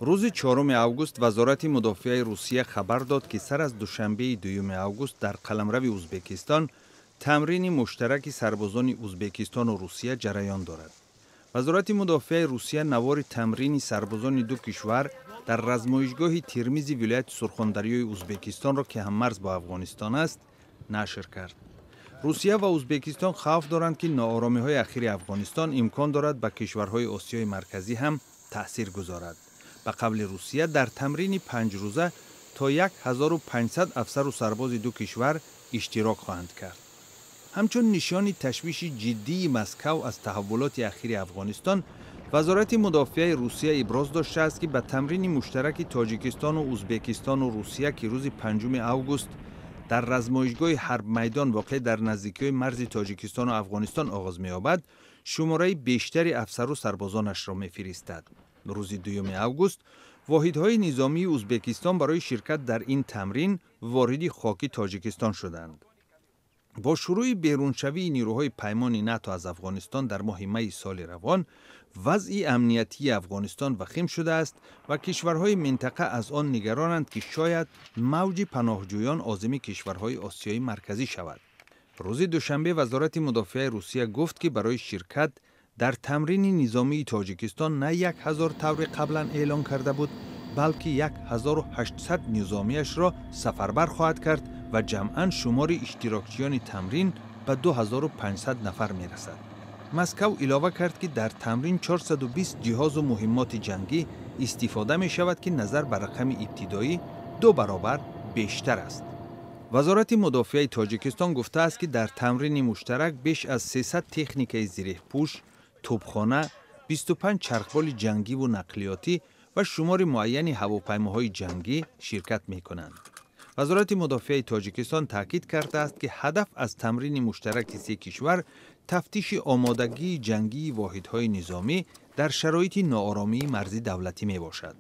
Рӯзи 4 август Вазорати мудофиаи Русия хабар дод, ки сар аз душанбеи 2 август дар қаламрави Узбекистон тамрини муштараки сарбозони Узбекистону Русия ҷараён дорад. Вазорати мудофиаи Русия навори тамрини сарбозони ду кишвар дар размоишгоҳи Термизи вилояти Сурхондарёи Узбекистонро, ки ҳаммарз бо Афғонистон аст, нашр кард. Русия ва Узбекистон хавф доранд, ки нооромиҳои ахири Афғонистон имкон дорад ба кишварҳои Осиёи Марказӣ ҳам таъсир гузорад. Ба қавли Русия, дар тамрини 5-рӯза то 1500 афсару сарбози ду кишвар иштирок хоҳанд кард. Ҳамчун нишони ташвиши ҷиддии Москав аз таҳаввулоти ахири Афғонистон, Вазорати мудофиаи Русия иброз доштааст, ки ба тамрини муштараки Тоҷикистону Узбекистону Русия, ки рӯзи 5 август дар размоишгоҳи Ҳарбмайдон, воқеъ дар наздикиҳои марзи Тоҷикистону Афғонистон, оғоз меёбад, шумораи бештари афсару сарбозонашро мефиристад. Рӯзи 2 август воҳидҳои низомии Узбекистон барои ширкат дар ин тамрин вориди хоки Тоҷикистон шуданд. Бо шурӯъи беруншавии нирӯҳои паймони НАТО аз Афғонистон дар моҳи майи соли равон, вазъи амниятии Афғонистон вахим шудааст ва кишварҳои минтақа аз он нигаронанд, ки шояд мавҷи паноҳҷӯён озими кишварҳои Осиёи Марказӣ шавад. Рӯзи душанбе Вазорати мудофиаи Русия гуфт, ки барои ширкат дар тамрини низомии Тоҷикистон на 1000, тавре қаблан эълон карда буд, балки 1800 низомиашро сафарбар хоҳад кард ва ҷамъан шумори иштирокчиёни тамрин ба 2500 нафар мерасад. Москав илова кард, ки дар тамрин 420 ҷиҳозу муҳиммоти ҷангӣ истифода мешавад, ки назар ба рақами ибтидоӣ ду баробар бештар аст. Вазорати мудофиаи Тоҷикистон гуфтааст, ки дар тамрини муштарак беш аз 300 техникаи зиреҳпӯш, тӯбхона, 25 чархболи ҷангиву нақлиётӣ ва шумори муайяни ҳавопаймоҳои ҷангӣ ширкат мекунанд. Вазорати мудофиаи Тоҷикистон таъкид кардааст, ки ҳадаф аз тамрини муштараки се кишвар тафтиши омодагии ҷангии воҳидҳои низомӣ дар шароити нооромии марзи давлатӣ мебошад.